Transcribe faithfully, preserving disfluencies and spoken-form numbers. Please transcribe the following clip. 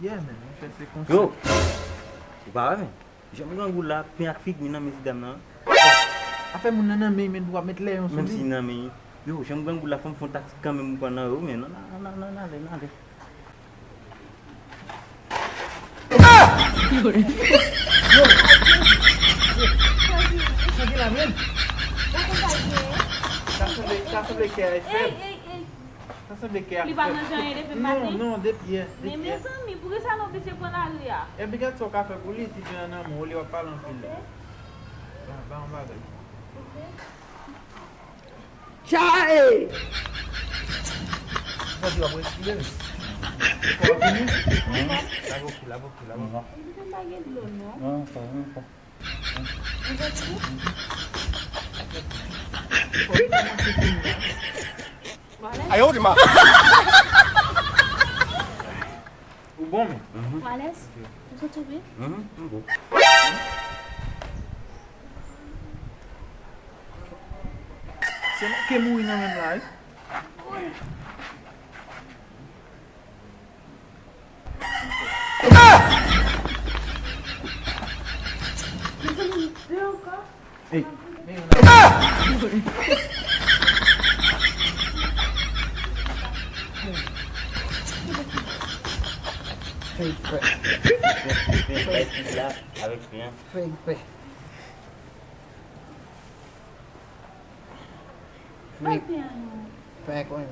Yeah, man, monchè, se konsa. Yo! Ou pa wè, men? Jan grangou la ap pen ak figi nan men ti dam nan. Afè moun nan nan men, men pou w ap met leyon sou li. Menm si nan men. Yo, jan grangou la fè m fè yon taktik kanmenm, m pran nan yo, men nan, nan, nan, nan, nan, ale, nan, ale. Yo! Yo! Sa gen la menm? Sa sanble, sa sanble kè a fèb. Sa sanble kè a fèb. Li pa manje anyen depi maten? Non, non, depi yè, depi yè. Men mezanmi, poukisa nou oblije pran lari a? Epi gad sa w ka fè pou li, ti jan nan men w, olye w ap pale anpil. Ba, ba yon bagay. Chae! Ou santi w ap respire, wi. Kò w ap vini? Lave w kou, lave w kou, lave w kou. Epi m pa gen dlo, non. Non, non, non. Ou santi w? Ou santi w? Ayo, di ma. Ou bon, men? Ou alèz? Ou santi w byen? Mhm, m bon. Se manke mouri nan menm la, wi. Mezanmi, de ankò. Hey. Fè eksprè. Fè eksprè. Fè eksprè. Fè eksprè.